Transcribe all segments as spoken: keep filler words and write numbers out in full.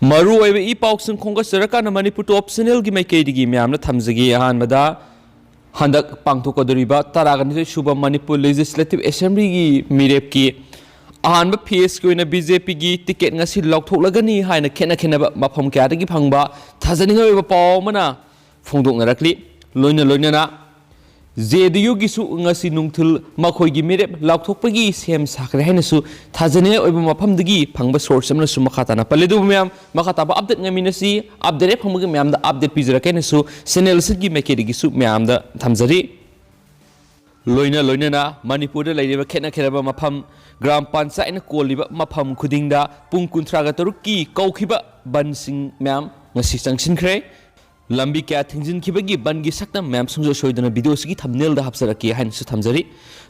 ꯃꯔꯨꯑꯣꯏꯕ ꯏ ꯄꯥꯎꯁꯤꯡ ꯈꯣꯝꯒꯠꯆꯔꯀꯥꯟꯗ ꯃꯅꯤꯄꯨꯔ ꯇꯣꯞ ꯆꯦꯅꯦꯜꯒꯤ ꯃꯥꯏꯀꯩꯗꯒꯤ ꯃꯌꯥꯝꯅ ꯊꯝꯖꯒꯦ꯫ ꯑꯍꯥꯟꯕꯗ, ꯍꯟꯗꯛ ꯄꯥꯡꯊꯣꯛꯀꯗꯧꯔꯤꯕ ꯇꯔꯥꯒ ꯅꯤꯊꯣꯏ ꯁꯨꯕ ꯃꯅꯤꯄꯨꯔ ꯂꯦꯖꯤꯁꯂꯦꯇꯤꯚ ꯑꯦꯁꯦꯝꯕ꯭ꯂꯤꯒꯤ ꯃꯤꯔꯦꯞꯀꯤ ꯑꯍꯥꯟꯕ ꯐꯦꯁꯀꯤ ꯑꯣꯏꯅ ꯕꯤ ꯖꯦ ꯄꯤꯒꯤ ꯇꯤꯀꯦꯠ ꯉꯁꯤ ꯂꯥꯎꯊꯣꯛꯂꯒꯅꯤ ꯍꯥꯏꯅ ꯈꯦꯠꯅ ꯈꯦꯠꯅꯕ ꯃꯐꯝ ꯀꯌꯥꯗꯒꯤ ꯐꯪꯕ ꯊꯥꯖꯅꯤꯡꯉꯥꯏ ꯑꯣꯏꯕ ꯄꯥꯎ ꯑꯃꯅ ꯐꯣꯡꯗꯣꯛꯅꯔꯛꯂꯤ꯫ ꯂꯣꯏꯅ ꯂꯣꯏꯅꯅ ꯖꯦ ꯗꯤ ꯌꯨꯒꯤꯁꯨ ꯉꯁꯤ ꯅꯨꯡꯊꯤꯜ ꯃꯈꯣꯏꯒꯤ ꯃꯤꯔꯦꯞ ꯂꯥꯎꯊꯣꯛꯄꯒꯤ ꯁꯦꯝ ꯁꯥꯈ꯭ꯔꯦ ꯍꯥꯏꯅꯁꯨ ꯊꯥꯖꯅꯤꯡꯉꯥꯏ ꯑꯣꯏꯕ ꯃꯐꯝꯗꯒꯤ ꯐꯪꯕ ꯁꯣꯔꯁ ꯑꯃꯅꯁꯨ ꯃꯈꯥ ꯇꯥꯅ ꯄꯜꯂꯤ꯫ ꯑꯗꯨꯕꯨ ꯃꯌꯥꯝ, ꯃꯈꯥ ꯇꯥꯕ ꯑꯞꯗꯦꯠ ꯉꯥꯏꯃꯤꯟꯅꯁꯤ꯫ ꯑꯞꯗꯦꯠ ꯍꯦꯛ ꯐꯪꯕꯒ ꯃꯌꯥꯝꯗ ꯑꯞꯗꯦꯠ ꯄꯤꯖꯔꯛꯀꯦ ꯍꯥꯏꯅꯁꯨ ꯆꯦꯅꯦꯜ ꯑꯁꯤꯒꯤ ꯃꯥꯏꯀꯩꯗꯒꯤꯁꯨ ꯃꯌꯥꯝꯗ ꯊꯝꯖꯔꯤ꯫ ꯂꯣꯏꯅ ꯂꯣꯏꯅꯅ ꯃꯅꯤꯄꯨꯔꯗ ꯂꯩꯔꯤꯕ ꯈꯦꯠꯅ ꯈꯦꯠꯅꯕ ꯃꯐꯝ, ꯒ꯭ꯔꯥꯝ ꯄꯟꯆꯥꯌꯠꯅ ꯀꯣꯜꯂꯤꯕ ꯃꯐꯝ ꯈꯨꯗꯤꯡꯗ ꯄꯨꯡ ꯀꯨꯟꯊ꯭ꯔꯥꯒ ꯇꯔꯨꯛꯀꯤ ꯀꯧꯈꯤꯕ ꯕꯟꯁꯤꯡ ꯃꯌꯥꯝ ꯉꯁꯤ ꯆꯪꯁꯤꯟꯈ꯭ꯔꯦ꯫ ꯂꯝꯕꯤ ꯀꯌꯥ ꯊꯤꯡꯖꯤꯟꯈꯤꯕꯒꯤ ꯕꯟꯒꯤ ꯁꯛꯇꯝ ꯃꯌꯥꯝ ꯁꯨꯡꯁꯣꯏ ꯁꯣꯏꯗꯅ ꯚꯤꯗꯤꯑꯣꯁꯤꯒꯤ ꯊꯝꯅꯦꯜꯗ ꯍꯥꯞꯆꯔꯛꯀꯦ ꯍꯥꯏꯅꯁꯨ ꯊꯝꯖꯔꯤ꯫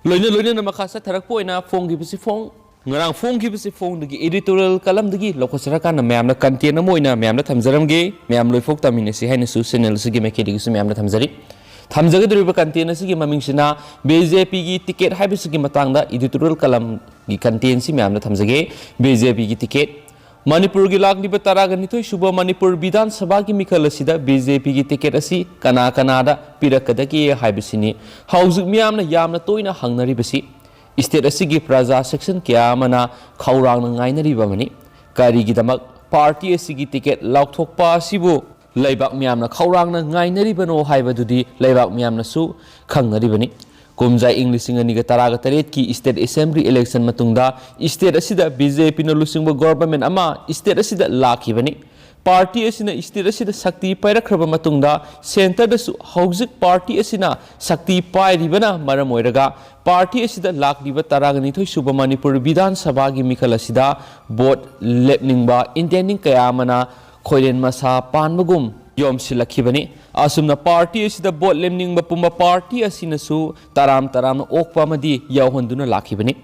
ꯂꯣꯏꯅ ꯂꯣꯏꯅꯅ ꯃꯈꯥ ꯆꯠꯊꯔꯛꯄ ꯑꯣꯏꯅ ꯐꯣꯡꯈꯤꯕꯁꯤ ꯐꯣꯡ, ꯉꯔꯥꯡ ꯐꯣꯡꯈꯤꯕꯁꯤ ꯐꯣꯡꯗꯒꯤ editorial columnꯗꯒꯤ ꯂꯧꯈꯠꯆꯔꯀꯥꯟꯗ ꯃꯌꯥꯝꯅ content ꯑꯃ ꯑꯣꯏꯅ ꯃꯌꯥꯝꯗ ꯊꯝꯖꯔꯝꯒꯦ꯫ ꯃꯌꯥꯝ ꯂꯣꯏꯐꯥꯎ ꯇꯥꯃꯤꯟꯅꯁꯤ ꯍꯥꯏꯅꯁꯨ ꯆꯦꯅꯦꯜ ꯑꯁꯤꯒꯤ ꯃꯥꯏꯀꯩꯗꯒꯤꯁꯨ ꯃꯌꯥꯝꯗ ꯊꯝꯖꯔꯤ꯫ ꯊꯝꯖꯒꯗꯧꯔꯤꯕ content ꯑꯁꯤꯒꯤ ꯃꯃꯤꯡꯁꯤꯅ ꯕꯤ ꯖꯦ ꯄꯤꯒꯤ ꯇꯤꯀꯦꯠ ꯍꯥꯏꯕꯁꯤꯒꯤ ꯃꯇꯥꯡꯗ editorial columnꯒꯤ contentꯁꯤ ꯃꯌꯥꯝꯗ ꯊꯝꯖꯒꯦ꯫ ꯕꯤ ꯖꯦ ꯄꯤꯒꯤ ꯇꯤꯀꯦꯠ꯫ ꯃꯅꯤꯄꯨꯔꯒꯤ ꯂꯥꯛꯂꯤꯕ ꯇꯔꯥꯒ ꯅꯤꯊꯣꯏ ꯁꯨꯕ ꯃꯅꯤꯄꯨꯔ ꯕꯤꯙꯥꯟ ꯁꯚꯥꯒꯤ ꯃꯤꯈꯜ ꯑꯁꯤꯗ ꯕꯤ ꯖꯦ ꯄꯤꯒꯤ ꯇꯤꯀꯦꯠ ꯑꯁꯤ ꯀꯅꯥ ꯀꯅꯥꯗ ꯄꯤꯔꯛꯀꯗꯒꯦ ꯍꯥꯏꯕꯁꯤꯅꯤ ꯍꯧꯖꯤꯛ ꯃꯤꯌꯥꯝꯅ ꯌꯥꯝꯅ ꯇꯣꯏꯅ ꯍꯪꯅꯔꯤꯕꯁꯤ꯫ State ꯑꯁꯤꯒꯤ ꯄ꯭ꯔꯖꯥ section ꯀꯌꯥ ꯑꯃꯅ ꯈꯧꯔꯥꯡꯅ ꯉꯥꯏꯅꯔꯤꯕ ꯑꯃꯅꯤ꯫ ꯀꯔꯤꯒꯤꯗꯃꯛ party ꯑꯁꯤꯒꯤ ꯇꯤꯀꯦꯠ ꯂꯥꯎꯊꯣꯛꯄ ꯑꯁꯤꯕꯨ ꯂꯩꯕꯥꯛ ꯃꯤꯌꯥꯝꯅ ꯈꯧꯔꯥꯡꯅ ꯉꯥꯏꯅꯔꯤꯕꯅꯣ ꯍꯥꯏꯕꯗꯨꯗꯤ ꯂꯩꯕꯥꯛ ꯃꯤꯌꯥꯝꯅꯁꯨ ꯈꯪꯅꯔꯤꯕꯅꯤ꯫ ꯀꯨꯝꯖꯥ ꯏꯪ ꯂꯤꯁꯤꯡ ꯑꯅꯤꯒ ꯇꯔꯥꯒ ꯇꯔꯦꯠꯀꯤ state assembly election ꯃꯇꯨꯡꯗ state ꯑꯁꯤꯗ ꯕꯤ ꯖꯦ ꯄꯤꯅ ꯂꯨꯆꯤꯡꯕ government ꯑꯃ state ꯑꯁꯤꯗ ꯂꯥꯛꯈꯤꯕꯅꯤ꯫ Party ꯑꯁꯤꯅ state ꯑꯁꯤꯗ ꯁꯛꯇꯤ ꯄꯥꯏꯔꯛꯈ꯭ꯔꯕ ꯃꯇꯨꯡꯗ centreꯗꯁꯨ ꯍꯧꯖꯤꯛ party ꯑꯁꯤꯅ ꯁꯛꯇꯤ ꯄꯥꯏꯔꯤꯕꯅ ꯃꯔꯝ ꯑꯣꯏꯔꯒ party ꯑꯁꯤꯗ ꯂꯥꯛꯂꯤꯕ ꯇꯔꯥꯒ ꯅꯤꯊꯣꯏ ꯁꯨꯕ ꯃꯅꯤꯄꯨꯔ ꯕꯤꯙꯥꯟ ꯁꯚꯥꯒꯤ ꯃꯤꯈꯜ ꯑꯁꯤꯗ vote ꯂꯦꯞꯅꯤꯡꯕ intending ꯀꯌꯥ ꯑꯃꯅ ꯈꯣꯏꯔꯦꯟ ꯃꯁꯥ ꯄꯥꯟꯕꯒꯨꯝ ꯌꯣꯝꯁꯤꯜꯂꯛꯈꯤꯕꯅꯤ꯫ ꯑꯁꯨꯝꯅ party ꯑꯁꯤꯗ vote ꯂꯦꯞꯅꯤꯡꯕ ꯄꯨꯝꯕ party ꯑꯁꯤꯅꯁꯨ ꯇꯔꯥꯝ ꯇꯔꯥꯝꯅ ꯑꯣꯛꯄ ꯑꯃꯗꯤ ꯌꯥꯎꯍꯟꯗꯨꯅ ꯂꯥꯛꯈꯤꯕꯅꯤ꯫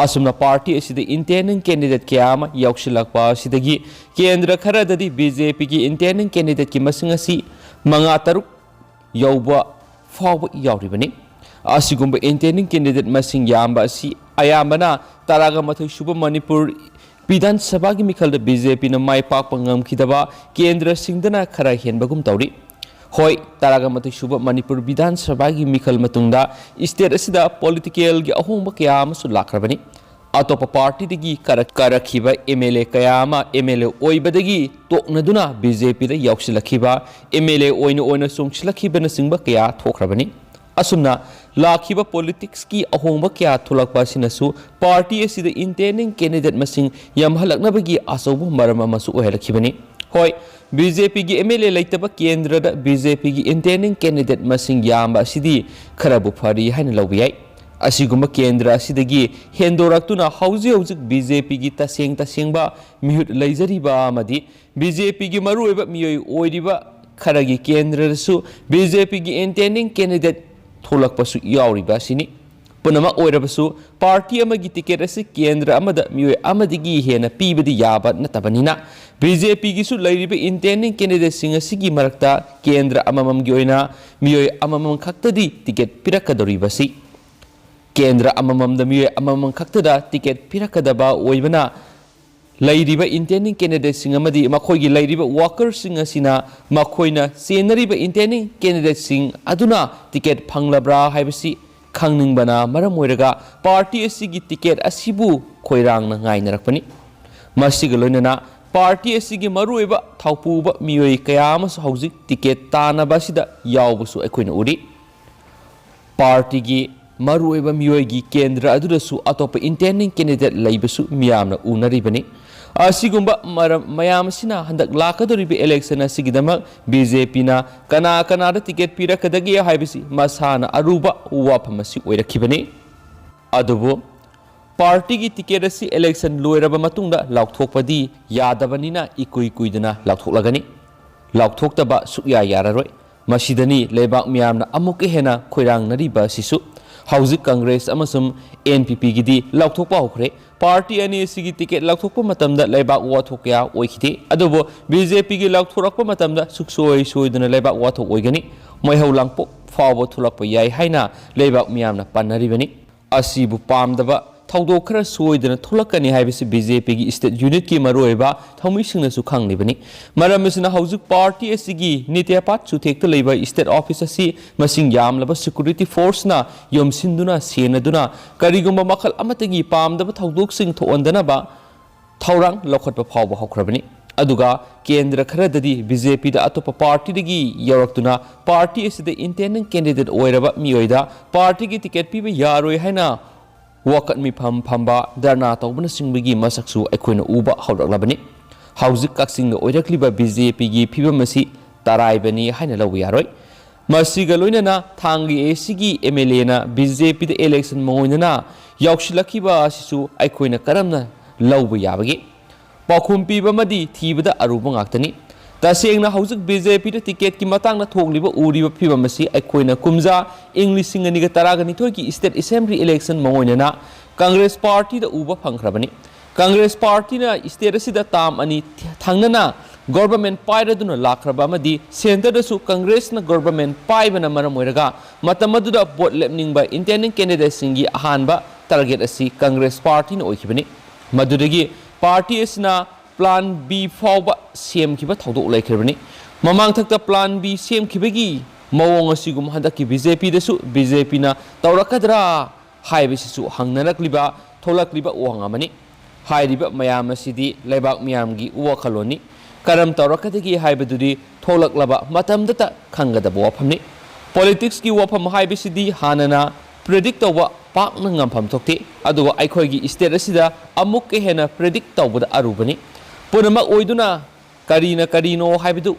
ꯑꯁꯨꯝꯅ party ꯑꯁꯤꯗ intending candidate ꯀꯌꯥ ꯑꯃ ꯌꯥꯎꯁꯤꯜꯂꯛꯄ ꯑꯁꯤꯗꯒꯤ ꯀꯦꯟꯗ꯭ꯔ ꯈꯔꯗꯗꯤ ꯕꯤ ꯖꯦ ꯄꯤꯒꯤ intending candidateꯀꯤ ꯃꯁꯤꯡ ꯑꯁꯤ ꯃꯉꯥ ꯇꯔꯨꯛ ꯌꯧꯕ ꯐꯥꯎꯕ ꯌꯥꯎꯔꯤꯕꯅꯤ꯫ ꯑꯁꯤꯒꯨꯝꯕ intending candidate ꯃꯁꯤꯡ ꯌꯥꯝꯕ ꯑꯁꯤ ꯑꯌꯥꯝꯕꯅ ꯇꯔꯥꯒ ꯃꯥꯊꯣꯏ ꯁꯨꯕ ꯃꯅꯤꯄꯨꯔ ꯕꯤꯙꯥꯟ ꯁꯚꯥꯒꯤ ꯃꯤꯈꯜꯗ ꯕꯤ ꯖꯦ ꯄꯤꯅ ꯃꯥꯏ ꯄꯥꯛꯄ ꯉꯝꯈꯤꯗꯕ ꯀꯦꯟꯗ꯭ꯔꯁꯤꯡꯗꯅ ꯈꯔ ꯍꯦꯟꯕꯒꯨꯝ ꯇꯧꯔꯤ꯫ ꯍꯣꯏ, ꯇꯔꯥꯒ ꯃꯥꯊꯣꯏ ꯁꯨꯕ ꯃꯅꯤꯄꯨꯔ ꯕꯤꯙꯥꯟ ꯁꯚꯥꯒꯤ ꯃꯤꯈꯜ ꯃꯇꯨꯡꯗ ꯁ꯭ꯇꯦꯠ ꯑꯁꯤꯗ ꯄꯣꯂꯤꯇꯤꯀꯦꯜꯒꯤ ꯑꯍꯣꯡꯕ ꯀꯌꯥ ꯑꯃꯁꯨ ꯂꯥꯛꯈ꯭ꯔꯕꯅꯤ꯫ ꯑꯇꯣꯞꯄ ꯄꯥꯔꯇꯤꯗꯒꯤ ꯀꯥꯔꯛ-, ꯀꯥꯔꯛꯈꯤꯕ ꯑꯦꯝ ꯑꯦꯜ ꯑꯦ ꯀꯌꯥ ꯑꯃ ꯑꯦꯝ ꯑꯦꯜ ꯑꯦ ꯑꯣꯏꯕꯗꯒꯤ ꯇꯣꯛꯅꯗꯨꯅ ꯕꯤ ꯖꯦ ꯄꯤꯗ ꯌꯥꯎꯁꯤꯜꯂꯛꯈꯤꯕ, ꯑꯦꯝ ꯑꯦꯜ ꯑꯦ ꯑꯣꯏꯅ ꯑꯣꯏꯅ ꯆꯣꯡꯁꯤꯜꯂꯛꯈꯤꯕꯅꯆꯤꯡꯕ ꯀꯌꯥ ꯊꯣꯛꯈ꯭ꯔꯕꯅꯤ꯫ ꯑꯁꯨꯝꯅ ꯂꯥꯛꯈꯤꯕ ꯄꯣꯂꯤꯇꯤꯛꯁꯀꯤ ꯑꯍꯣꯡꯕ ꯀꯌꯥ ꯊꯣꯛꯂꯛꯄ ꯑꯁꯤꯅꯁꯨ ꯄꯥꯔꯇꯤ ꯑꯁꯤꯗ ꯏꯟꯇꯦꯟꯗꯤꯡ ꯀꯦꯟꯗꯤꯗꯦꯠ ꯃꯁꯤꯡ ꯌꯥꯝꯍꯜꯂꯛꯅꯕꯒꯤ ꯑꯆꯧꯕ ꯃꯔꯝ ꯑꯃꯁꯨ ꯑꯣꯏꯍꯜꯂꯛꯈꯤꯕꯅꯤ꯫ ꯍꯣꯏ, ꯕꯤ ꯖꯦ ꯄꯤꯒꯤ ꯑꯦꯝ ꯑꯦꯜ ꯑꯦ ꯂꯩꯇꯕ ꯀꯦꯟꯗ꯭ꯔꯗ ꯕꯤ ꯖꯦ ꯄꯤꯒꯤ ꯏꯟꯇꯦꯟꯗꯤꯡ ꯀꯦꯟꯗꯤꯗꯦꯠ ꯃꯁꯤꯡ ꯌꯥꯝꯕ ꯑꯁꯤꯗꯤ ꯈꯔꯕꯨ ꯐꯔꯤ ꯍꯥꯏꯅ ꯂꯧꯕ ꯌꯥꯏ꯫ ꯑꯁꯤꯒꯨꯝꯕ ꯀꯦꯟꯗ꯭ꯔ ꯑꯁꯤꯗꯒꯤ ꯍꯦꯟꯗꯣꯔꯛꯇꯨꯅ ꯍꯧꯖꯤꯛ ꯍꯧꯖꯤꯛ ꯕꯤ ꯖꯦ ꯄꯤꯒꯤ ꯇꯁꯦꯡ ꯇꯁꯦꯡꯕ ꯃꯤꯍꯨꯠ ꯂꯩꯖꯔꯤꯕ ꯑꯃꯗꯤ ꯕꯤ ꯖꯦ ꯄꯤꯒꯤ ꯃꯔꯨꯑꯣꯏꯕ ꯃꯤꯑꯣꯏ ꯑꯣꯏꯔꯤꯕ ꯈꯔꯒꯤ ꯀꯦꯟꯗ꯭ꯔꯗꯁꯨ ꯕꯤ ꯖꯦ ꯄꯤꯒꯤ ꯏꯟꯇꯦꯟꯗꯤꯡ ꯀꯦꯟꯗꯤꯗꯦꯠ ꯊꯣꯛꯂꯛꯄꯁꯨ ꯌꯥꯎꯔꯤꯕ ꯑꯁꯤꯅꯤ꯫ ꯄꯨꯝꯅꯃꯛ ꯑꯣꯏꯔꯕꯁꯨ, ꯄꯥꯔꯇꯤ ꯑꯃꯒꯤ ꯇꯤꯀꯦꯠ ꯑꯁꯤ ꯀꯦꯟꯗ꯭ꯔ ꯑꯃꯗ ꯃꯤꯑꯣꯏ ꯑꯃꯗꯒꯤ ꯍꯦꯟꯅ ꯄꯤꯕꯗꯤ ꯌꯥꯕ ꯅꯠꯇꯕꯅꯤꯅ, ꯕꯤ ꯖꯦ ꯄꯤꯒꯤꯁꯨ ꯂꯩꯔꯤꯕ ꯏꯟꯇꯦꯟꯗꯤꯡ ꯀꯦꯟꯗꯤꯗꯦꯠꯁꯤꯡ ꯑꯁꯤꯒꯤ ꯃꯔꯛꯇ ꯀꯦꯟꯗ꯭ꯔ ꯑꯃꯃꯝꯒꯤ ꯑꯣꯏꯅ ꯃꯤꯑꯣꯏ ꯑꯃꯃꯝ ꯈꯛꯇꯗꯤ ꯇꯤꯀꯦꯠ ꯄꯤꯔꯛꯀꯗꯧꯔꯤꯕꯁꯤ꯫ ꯀꯦꯟꯗ꯭ꯔ ꯑꯃꯃꯝꯗ ꯃꯤꯑꯣꯏ ꯑꯃꯃꯝ ꯈꯛꯇꯗ ꯇꯤꯀꯦꯠ ꯄꯤꯔꯛꯀꯗꯕ ꯑꯣꯏꯕꯅ, ꯂꯩꯔꯤꯕ ꯏꯟꯇꯦꯟꯗꯤꯡ ꯀꯦꯟꯗꯤꯗꯦꯠꯁꯤꯡ ꯑꯃꯗꯤ ꯃꯈꯣꯏꯒꯤ ꯂꯩꯔꯤꯕ ꯋꯥꯀꯔꯁꯤꯡ ꯑꯁꯤꯅ ꯃꯈꯣꯏꯅ ꯆꯦꯟꯅꯔꯤꯕ ꯏꯟꯇꯦꯟꯗꯤꯡ ꯀꯦꯟꯗꯤꯗꯦꯠꯁꯤꯡ ꯑꯗꯨꯅ ꯇꯤꯀꯦꯠ ꯐꯪꯂꯕ꯭ꯔꯥ ꯍꯥꯏꯕꯁꯤ ꯈꯪꯅꯤꯡꯕꯅ ꯃꯔꯝ ꯑꯣꯏꯔꯒ ꯄꯥꯔꯇꯤ ꯑꯁꯤꯒꯤ ꯇꯤꯀꯦꯠ ꯑꯁꯤꯕꯨ ꯈꯣꯏꯔꯥꯡꯅ ꯉꯥꯏꯅꯔꯛꯄꯅꯤ꯫ ꯃꯁꯤꯒ ꯂꯣꯏꯅꯅ ꯄꯥꯔꯇꯤ ꯑꯁꯤꯒꯤ ꯃꯔꯨꯑꯣꯏꯕ ꯊꯧꯄꯨꯕ ꯃꯤꯑꯣꯏ ꯀꯌꯥ ꯑꯃꯁꯨ ꯍꯧꯖꯤꯛ ꯇꯤꯀꯦꯠ ꯇꯥꯟꯅꯕ ꯑꯁꯤꯗ ꯌꯥꯎꯕꯁꯨ ꯑꯩꯈꯣꯏꯅ ꯎꯔꯤ꯫ ꯄꯥꯔꯇꯤꯒꯤ ꯃꯔꯨꯑꯣꯏꯕ ꯃꯤꯑꯣꯏꯒꯤ ꯀꯦꯟꯗ꯭ꯔ ꯑꯗꯨꯗꯁꯨ ꯑꯇꯣꯞꯄ ꯏꯟꯇꯦꯟꯗꯤꯡ ꯀꯦꯟꯗꯤꯗꯦꯠ ꯂꯩꯕꯁꯨ ꯃꯤꯌꯥꯝꯅ ꯎꯅꯔꯤꯕꯅꯤ꯫ ꯑꯁꯤꯒꯨꯝꯕ ꯃꯔꯝ ꯃꯌꯥꯝ ꯑꯁꯤꯅ ꯍꯟꯗꯛ ꯂꯥꯛꯀꯗꯧꯔꯤꯕ ꯏꯂꯦꯛꯁꯟ ꯑꯁꯤꯒꯤꯗꯃꯛ ꯕꯤ ꯖꯦ ꯄꯤꯅ ꯀꯅꯥ ꯀꯅꯥꯗ ꯇꯤꯀꯦꯠ ꯄꯤꯔꯛꯀꯗꯒꯦ ꯍꯥꯏꯕꯁꯤ ꯃꯁꯥꯅ ꯑꯔꯨꯕ ꯋꯥꯐꯝ ꯑꯁꯤ ꯑꯣꯏꯔꯛꯈꯤꯕꯅꯤ꯫ ꯑꯗꯨꯕꯨ ꯄꯥꯔꯇꯤꯒꯤ ꯇꯤꯀꯦꯠ ꯑꯁꯤ ꯏꯂꯦꯛꯁꯟ ꯂꯣꯏꯔꯕ ꯃꯇꯨꯡꯗ ꯂꯥꯎꯊꯣꯛꯄꯗꯤ ꯌꯥꯗꯕꯅꯤꯅ ꯏꯀꯨꯏ ꯀꯨꯏꯗꯅ ꯂꯥꯎꯊꯣꯛꯂꯒꯅꯤ꯫ ꯂꯥꯎꯊꯣꯛꯇꯕ ꯁꯨꯛꯌꯥ ꯌꯥꯔꯔꯣꯏ꯫ ꯃꯁꯤꯗꯅꯤ ꯂꯩꯕꯥꯛ ꯃꯤꯌꯥꯝꯅ ꯑꯃꯨꯛꯀ ꯍꯦꯟꯅ ꯈꯣꯏꯔꯥꯡꯅꯔꯤꯕ ꯑꯁꯤꯁꯨ꯫ ꯍꯧꯖꯤꯛ ꯀꯪꯒ꯭ꯔꯦꯁ ꯑꯃꯁꯨꯡ ꯑꯦꯟ ꯄꯤ ꯄꯤꯒꯤꯗꯤ ꯂꯥꯎꯊꯣꯛꯄ ꯍꯧꯈ꯭ꯔꯦ꯫ ꯄꯥꯔꯇꯤ ꯑꯅꯤ ꯑꯁꯤꯒꯤ ꯇꯤꯀꯦꯠ ꯂꯥꯎꯊꯣꯛꯄ ꯃꯇꯝꯗ ꯂꯩꯕꯥꯛ ꯋꯥꯊꯣꯛ ꯀꯌꯥ ꯑꯣꯏꯈꯤꯗꯦ꯫ ꯑꯗꯨꯕꯨ ꯕꯤ ꯖꯦ ꯄꯤꯒꯤ ꯂꯥꯎꯊꯣꯔꯛꯄ ꯃꯇꯝꯗ ꯁꯨꯛꯁꯣꯏ ꯁꯣꯏꯗꯅ ꯂꯩꯕꯥꯛ ꯋꯥꯊꯣꯛ ꯑꯣꯏꯒꯅꯤ꯫ ꯃꯩꯍꯧ ꯂꯥꯡꯄꯣꯛ ꯐꯥꯎꯕ ꯊꯣꯛꯂꯛꯄ ꯌꯥꯏ ꯍꯥꯏꯅ ꯂꯩꯕꯥꯛ ꯃꯤꯌꯥꯝꯅ ꯄꯥꯅꯔꯤꯕꯅꯤ꯫ ꯑꯁꯤꯕꯨ ꯄꯥꯝꯗꯕ ꯊꯧꯗꯣꯛ ꯈꯔ ꯁꯣꯏꯗꯅ ꯊꯣꯛꯂꯛꯀꯅꯤ ꯍꯥꯏꯕꯁꯤ ꯕꯤ ꯖꯦ ꯄꯤꯒꯤ state unitꯀꯤ ꯃꯔꯨꯑꯣꯏꯕ ꯊꯧꯃꯤꯁꯤꯡꯅꯁꯨ ꯈꯪꯂꯤꯕꯅꯤ꯫ ꯃꯔꯝ ꯑꯁꯤꯅ ꯍꯧꯖꯤꯛ party ꯑꯁꯤꯒꯤ ꯅꯤꯇꯦꯄꯥꯠ ꯆꯨꯊꯦꯛꯇ ꯂꯩꯕ state office ꯑꯁꯤ ꯃꯁꯤꯡ ꯌꯥꯝꯂꯕ security forceꯅ ꯌꯣꯝꯁꯤꯟꯗꯨꯅ ꯁꯦꯟꯅꯗꯨꯅ ꯀꯔꯤꯒꯨꯝꯕ ꯃꯈꯜ ꯑꯃꯠꯇꯒꯤ ꯄꯥꯝꯗꯕ ꯊꯧꯗꯣꯛꯁꯤꯡ ꯊꯣꯛꯍꯟꯗꯅꯕ ꯊꯧꯔꯥꯡ ꯂꯧꯈꯠꯄ ꯐꯥꯎꯕ ꯍꯧꯈ꯭ꯔꯕꯅꯤ꯫ ꯑꯗꯨꯒ ꯀꯦꯟꯗ꯭ꯔ ꯈꯔꯗꯗꯤ ꯕꯤ ꯖꯦ ꯄꯤꯗ ꯑꯇꯣꯞꯄ partyꯗꯒꯤ ꯌꯧꯔꯛꯇꯨꯅ party ꯑꯁꯤꯗ independent candidate ꯑꯣꯏꯔꯕ ꯃꯤꯑꯣꯏꯗ partyꯒꯤ ticket ꯄꯤꯕ ꯌꯥꯔꯣꯏ ꯍꯥꯏꯅ ꯋꯥꯀꯠ ꯃꯤꯐꯝ ꯐꯝꯕ, ꯙꯔꯅꯥ ꯇꯧꯕꯅꯆꯤꯡꯕꯒꯤ ꯃꯁꯛꯁꯨ ꯑꯩꯈꯣꯏꯅ ꯎꯕ ꯍꯧꯔꯛꯂꯕꯅꯤ꯫ ꯍꯧꯖꯤꯛ ꯀꯛꯆꯤꯡꯗ ꯑꯣꯏꯔꯛꯂꯤꯕ ꯕꯤ ꯖꯦ ꯄꯤꯒꯤ ꯐꯤꯕꯝ ꯑꯁꯤ ꯇꯔꯥꯏꯕꯅꯤ ꯍꯥꯏꯅ ꯂꯧꯕ ꯌꯥꯔꯣꯏ꯫ ꯃꯁꯤꯒ ꯂꯣꯏꯅꯅ ꯊꯥꯡꯒ ꯑꯦ ꯁꯤꯒꯤ ꯑꯦꯝ ꯑꯦꯜ ꯑꯦꯅ ꯕꯤ ꯖꯦ ꯄꯤꯗ election ꯃꯉꯣꯏꯗꯅ ꯌꯥꯎꯁꯤꯜꯂꯛꯈꯤꯕ ꯑꯁꯤꯁꯨ ꯑꯩꯈꯣꯏꯅ ꯀꯔꯝꯅ ꯂꯧꯕ ꯌꯥꯕꯒꯦ? ꯄꯥꯎꯈꯨꯝ ꯄꯤꯕ ꯑꯃꯗꯤ ꯊꯤꯕꯗ ꯑꯔꯨꯕ ꯉꯥꯛꯇꯅꯤ꯫ ꯇꯁꯦꯡꯅ ꯍꯧꯖꯤꯛ ꯕꯤ ꯖꯦ ꯄꯤꯗ ticketꯀꯤ ꯃꯇꯥꯡꯗ ꯊꯣꯛꯂꯤꯕ ꯎꯔꯤꯕ ꯐꯤꯕꯝ ꯑꯁꯤ ꯑꯩꯈꯣꯏꯅ ꯀꯨꯝꯖꯥ ꯏꯪ ꯂꯤꯁꯤꯡ ꯑꯅꯤꯒ ꯇꯔꯥꯒ ꯅꯤꯊꯣꯏꯒꯤ state assembly election ꯃꯉꯣꯏꯗꯅ Congress partyꯗ ꯎꯕ ꯐꯪꯈ꯭ꯔꯕꯅꯤ꯫ Congress partyꯅ state ꯑꯁꯤꯗ term ꯑꯅꯤ ꯊꯪꯅꯅ government ꯄꯥꯏꯔꯗꯨꯅ ꯂꯥꯛꯈ꯭ꯔꯕ ꯑꯃꯗꯤ centreꯗꯁꯨ Congressꯅ government ꯄꯥꯏꯕꯅ ꯃꯔꯝ ꯑꯣꯏꯔꯒ ꯃꯇꯝ ꯑꯗꯨꯗ vote ꯂꯦꯞꯅꯤꯡꯕ independent candidateꯁꯤꯡꯒꯤ ꯑꯍꯥꯟꯕ target ꯑꯁꯤ Congress partyꯅ ꯑꯣꯏꯈꯤꯕꯅꯤ꯫ ꯃꯗꯨꯗꯒꯤ party ꯑꯁꯤꯅ plan B ꯐꯥꯎꯕ ꯁꯦꯝꯈꯤꯕ ꯊꯧꯗꯣꯛ ꯂꯩꯈ꯭ꯔꯕꯅꯤ꯫ ꯃꯃꯥꯡꯊꯛꯇ plan B ꯁꯦꯝꯈꯤꯕꯒꯤ ꯃꯑꯣꯡ ꯑꯁꯤꯒꯨꯝ ꯍꯟꯗꯛꯀꯤ ꯕꯤ ꯖꯦ ꯄꯤꯗꯁꯨ ꯕꯤ ꯖꯦ ꯄꯤꯅ ꯇꯧꯔꯛꯀꯗ꯭ꯔꯥ ꯍꯥꯏꯕꯁꯤꯁꯨ ꯍꯪꯅꯔꯛꯂꯤꯕ, ꯊꯣꯛꯂꯛꯂꯤꯕ ꯋꯥꯍꯪ ꯑꯃꯅꯤ꯫ ꯍꯥꯏꯔꯤꯕ ꯃꯌꯥꯝ ꯑꯁꯤꯗꯤ ꯂꯩꯕꯥꯛ ꯃꯤꯌꯥꯝꯒꯤ ꯋꯥꯈꯜꯂꯣꯟꯅꯤ꯫ ꯀꯔꯝ ꯇꯧꯔꯛꯀꯗꯒꯦ ꯍꯥꯏꯕꯗꯨꯗꯤ ꯊꯣꯛꯂꯛꯂꯕ ꯃꯇꯝꯗꯇ ꯈꯪꯒꯗꯕ ꯋꯥꯐꯝꯅꯤ꯫ Politicsꯀꯤ ꯋꯥꯐꯝ ꯍꯥꯏꯕꯁꯤꯗꯤ ꯍꯥꯟꯅꯅ predict ꯇꯧꯕ ꯄꯥꯛꯅ ꯉꯝꯐꯝ ꯊꯣꯛꯇꯦ꯫ ꯑꯗꯨꯒ ꯑꯩꯈꯣꯏꯒꯤ state ꯑꯁꯤꯗ ꯑꯃꯨꯛꯀ ꯍꯦꯟꯅ predict ꯇꯧꯕꯗ ꯑꯔꯨꯕꯅꯤ꯫ ꯄꯨꯝꯅꯃꯛ ꯑꯣꯏꯗꯨꯅ ꯀꯔꯤꯅ ꯀꯔꯤꯅꯣ ꯍꯥꯏꯕꯗꯨ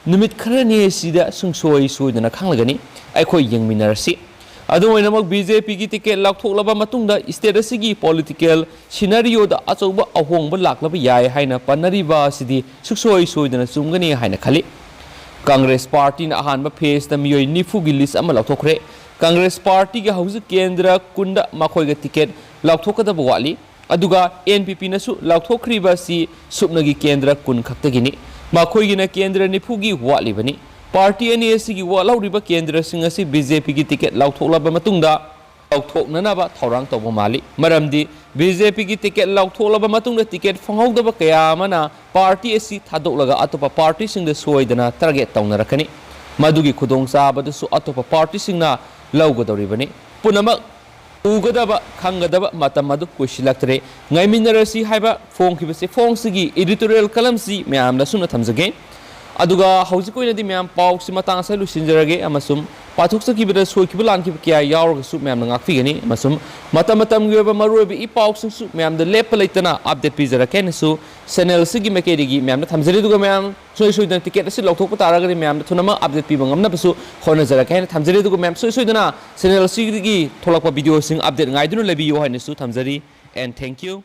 ꯅꯨꯃꯤꯠ ꯈꯔꯅꯤ ꯑꯁꯤꯗ ꯁꯨꯡꯁꯣꯏ ꯁꯣꯏꯗꯅ ꯈꯪꯂꯒꯅꯤ꯫ ꯑꯩꯈꯣꯏ ꯌꯦꯡꯃꯤꯟꯅꯔꯁꯤ꯫ ꯑꯗꯨꯝ ꯑꯣꯏꯅꯃꯛ, ꯕꯤ ꯖꯦ ꯄꯤꯒꯤ ticket ꯂꯥꯎꯊꯣꯛꯂꯕ ꯃꯇꯨꯡꯗ state ꯑꯁꯤꯒꯤ political scenarioꯗ ꯑꯆꯧꯕ ꯑꯍꯣꯡꯕ ꯂꯥꯛꯂꯕ ꯌꯥꯏ ꯍꯥꯏꯅ ꯄꯟꯅꯔꯤꯕ ꯑꯁꯤꯗꯤ ꯁꯨꯡꯁꯣꯏ ꯁꯣꯏꯗꯅ ꯆꯨꯝꯒꯅꯤ ꯍꯥꯏꯅ ꯈꯜꯂꯤ꯫ Congress partyꯅ ꯑꯍꯥꯟꯕ phaseꯇ ꯃꯤꯑꯣꯏ ꯅꯤꯐꯨꯒꯤ list ꯑꯃ ꯂꯥꯎꯊꯣꯛꯈ꯭ꯔꯦ꯫ Congress partyꯒꯤ ꯍꯧꯖꯤꯛ ꯀꯦꯟꯗ꯭ꯔ ꯀꯨꯟꯗ ꯃꯈꯣꯏꯒ ticket ꯂꯥꯎꯊꯣꯛꯀꯗꯕ ꯋꯥꯠꯂꯤ꯫ ꯑꯗꯨꯒ ꯑꯦꯟ ꯄꯤ ꯄꯤꯅꯁꯨ ꯂꯥꯎꯊꯣꯛꯈ꯭ꯔꯤꯕ ꯑꯁꯤ ꯁꯨꯞꯅꯒꯤ ꯀꯦꯟꯗ꯭ꯔ ꯀꯨꯟ ꯈꯛꯇꯒꯤꯅꯤ꯫ ꯃꯈꯣꯏꯒꯤꯅ ꯀꯦꯟꯗ꯭ꯔ ꯅꯤꯐꯨꯒꯤ ꯋꯥꯠꯂꯤꯕꯅꯤ꯫ Party ꯑꯅꯤ ꯑꯁꯤꯒꯤ ꯋꯥꯠꯍꯧꯔꯤꯕ ꯀꯦꯟꯗ꯭ꯔꯁꯤꯡ ꯑꯁꯤ ꯕꯤ ꯖꯦ ꯄꯤꯒꯤ ticket ꯂꯥꯎꯊꯣꯛꯂꯕ ꯃꯇꯨꯡꯗ ꯂꯧꯊꯣꯛꯅꯅꯕ ꯊꯧꯔꯥꯡ ꯇꯧꯕ ꯃꯥꯜꯂꯤ꯫ ꯃꯔꯝꯗꯤ ꯕꯤ ꯖꯦ ꯄꯤꯒꯤ ꯇꯤꯀꯦꯠ ꯂꯧꯊꯣꯛꯂꯕ ꯃꯇꯨꯡꯗ ꯇꯤꯀꯦꯠ ꯐꯪꯍꯧꯗꯕ ꯀꯌꯥ ꯑꯃꯅ ꯄꯥꯔꯇꯤ ꯑꯁꯤ ꯊꯥꯗꯣꯛꯂꯒ ꯑꯇꯣꯞꯄ ꯄꯥꯔꯇꯤꯁꯤꯡꯗ ꯁꯣꯏꯗꯅ ꯇꯥꯔꯒꯦꯠ ꯇꯧꯅꯔꯛꯀꯅꯤ꯫ ꯃꯗꯨꯒꯤ ꯈꯨꯗꯣꯡꯆꯥꯕꯗꯨꯁꯨ ꯑꯇꯣꯞꯄ ꯄꯥꯔꯇꯤꯁꯤꯡꯅ ꯂꯧꯒꯗꯧꯔꯤꯕꯅꯤ꯫ ꯄꯨꯝꯅꯃꯛ ꯎꯒꯗꯕ, ꯈꯪꯒꯗꯕ ꯃꯇꯝ ꯑꯗꯨ ꯀꯨꯏꯁꯤꯜꯂꯛꯇ꯭ꯔꯦ꯫ ꯉꯥꯏꯃꯤꯟꯅꯔꯁꯤ ꯍꯥꯏꯕ ꯐꯣꯡꯈꯤꯕꯁꯤ, ꯐꯣꯡꯁꯤꯒꯤ editorial columnꯁꯤ ꯃꯌꯥꯝꯗ ꯑꯁꯨꯝꯅ ꯊꯝꯖꯒꯦ꯫ ꯑꯗꯨꯒ ꯍꯧꯖꯤꯛ ꯑꯣꯏꯅꯗꯤ ꯃꯌꯥꯝ ꯄꯥꯎꯁꯤ ꯃꯇꯥꯡ ꯑꯁꯤꯗ ꯂꯣꯏꯁꯤꯟꯖꯔꯒꯦ, ꯑꯃꯁꯨꯡ ꯄꯥꯊꯣꯛꯆꯈꯤꯕꯗ ꯁꯣꯏꯈꯤꯕ ꯂꯥꯟꯈꯤꯕ ꯀꯌꯥ ꯌꯥꯎꯔꯒꯁꯨ ꯃꯌꯥꯝꯅ ꯉꯥꯛꯄꯤꯒꯅꯤ, ꯑꯃꯁꯨꯡ ꯃꯇꯝ ꯃꯇꯝꯒꯤ ꯑꯣꯏꯕ ꯃꯔꯨꯑꯣꯏꯕ ꯏ ꯄꯥꯎꯁꯤꯡꯁꯨ ꯃꯌꯥꯝꯗ ꯂꯦꯞꯄ ꯂꯩꯇꯅ update ꯄꯤꯖꯔꯛꯀꯦ ꯍꯥꯏꯅꯁꯨ channel ꯑꯁꯤꯒꯤ ꯃꯥꯏꯀꯩꯗꯒꯤ ꯃꯌꯥꯝꯗ ꯊꯝꯖꯔꯤ꯫ ꯑꯗꯨꯒ ꯃꯌꯥꯝ ꯁꯨꯡꯁꯣꯏ ꯁꯣꯏꯗꯅ ꯇꯤꯀꯦꯠ ꯑꯁꯤ ꯂꯧꯊꯣꯛꯄ ꯇꯥꯔꯒꯗꯤ ꯃꯌꯥꯝꯗ ꯊꯨꯅꯃꯛ update ꯄꯤꯕ ꯉꯝꯅꯕꯁꯨ ꯍꯣꯠꯅꯖꯔꯛꯀꯦ ꯍꯥꯏꯅ ꯊꯝꯖꯔꯤ꯫ ꯑꯗꯨꯒ ꯃꯌꯥꯝ ꯁꯨꯡꯁꯣꯏ ꯁꯣꯏꯗꯅ channel ꯑꯁꯤꯒꯤ ꯊꯣꯛꯂꯛꯄ videoꯁꯤꯡ update ꯉꯥꯏꯗꯨꯅ ꯂꯩꯕꯤꯌꯨ ꯍꯥꯏꯅꯁꯨ ꯊꯝꯖꯔꯤ꯫ And thank you.